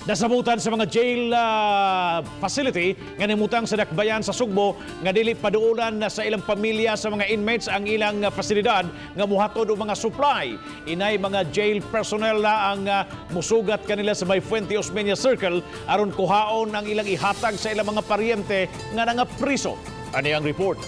Nasabutan sa mga jail facility nga nimutang sa dakbayan sa Sugbo nga dili paduulan na sa ilang pamilya sa mga inmates ang ilang pasilidad nga muhatod og mga supply. Inay mga jail personnel na ang musugat kanila sa may Fuente Osmeña Circle aron kuhaon ang ilang ihatag sa ilang mga paryente nga nangapriso. Ani ang report?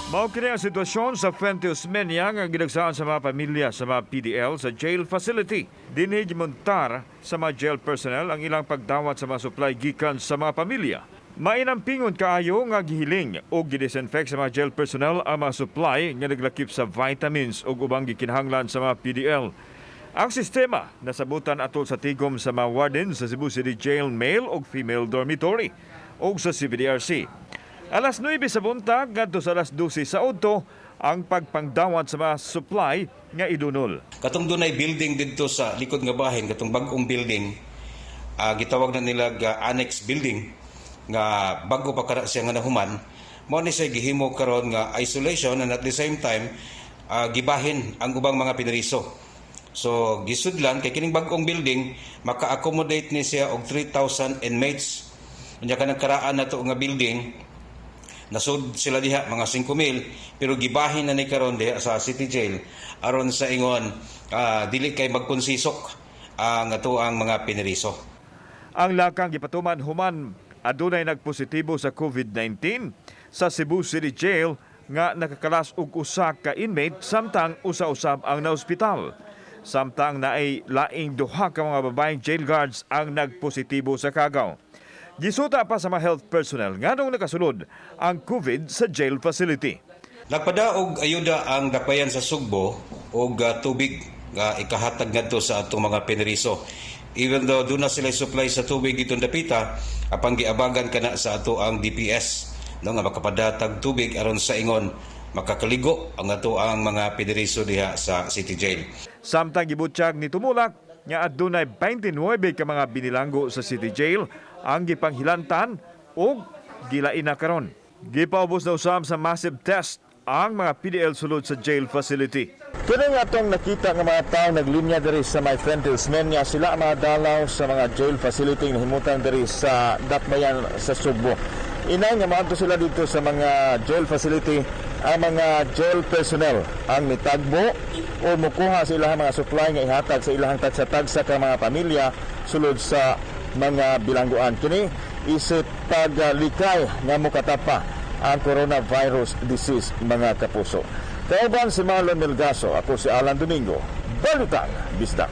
Mao kini ang sitwasyon sa Fuente Osmeña nga gidagsaan sa mga pamilya sa mga PDL sa jail facility. Dinhi gimontar sa mga jail personnel ang ilang pagdawat sa mga supply gikan sa mga pamilya. Mainampingon kaayo nga gihiling o gidisinfect sa mga jail personnel ang mga supply nga naglakip sa vitamins ug ubang gikinahanglan sa mga PDL. Ang sistema nasabutan atol sa tigom sa mga warden sa Cebu City Jail male ug female dormitory ug sa CBDRC. Alas 9 sa buntag ngadto sa alas 12 sa udto ang pagpangdawat sa mga supply nga idunol. Katong dunay building didto sa likod nga bahin, katong bag-ong building, gitawag na nila ga annex building nga bago pa kara siya nga nahuman. Mao ni siya gihimo karon nga isolation and at the same time gibahin ang ubang mga pineriso. So gisudlan kay kining bag-ong building maka-accommodate ni siya og 3,000 inmates. Unya kanang karaan nato nga building, nasud sila diha mga 5,000, pero gibahin na ni karon diha sa city jail aron sa ingon dili kay magkonsisok ang ato ang mga pineriso. Ang lakang gipatuman human adunay nagpositibo sa COVID-19 sa Cebu City Jail nga nakakalas og usa ka inmate samtang usa-usab ang naospital. Samtang naay laing duha ka mga babaeng jail guards ang nagpositibo sa kagaw. Gisuta pa sa mga health personnel nganong nakasulod ang COVID sa jail facility. Nagpadaog ayuda ang dakbayan sa Sugbo og tubig nga ikahatag ngadto sa atong mga pineriso. Even though duna sila supply sa tubig itong dapita, apang giabagan kana sa ato ang DPS, no, nga makapadatag tubig aron sa ingon makakaligo ang ato ang mga pineriso diha sa city jail. Samtang gibutyag ni Tumulak nga adunay 29 ka mga binilanggo sa city jail ang gipanghilantan ug gilain na karon. Gipaubos na usab sa massive test ang mga PDL sulod sa jail facility. Kini nga atong nakita nga mga tao naglinya diri sa may Fuente Osmeña, sila ang mga dalaw sa mga jail facility nga himutang diri sa Dakbayan sa Sugbo. Inay nga maadto sila dito sa mga jail facility, ang mga jail personnel ang mitagbo o mukuha sa ilahang mga supply nga ihatag sa ilahang tagsa-tagsa ka mga pamilya sulod sa mga bilangguan. Kini isip paglikay nga mokatapa ang coronavirus disease, mga kapuso. Kauban si Marlon Melgaso, ako si Alan Domingo. Balitang Bisdak.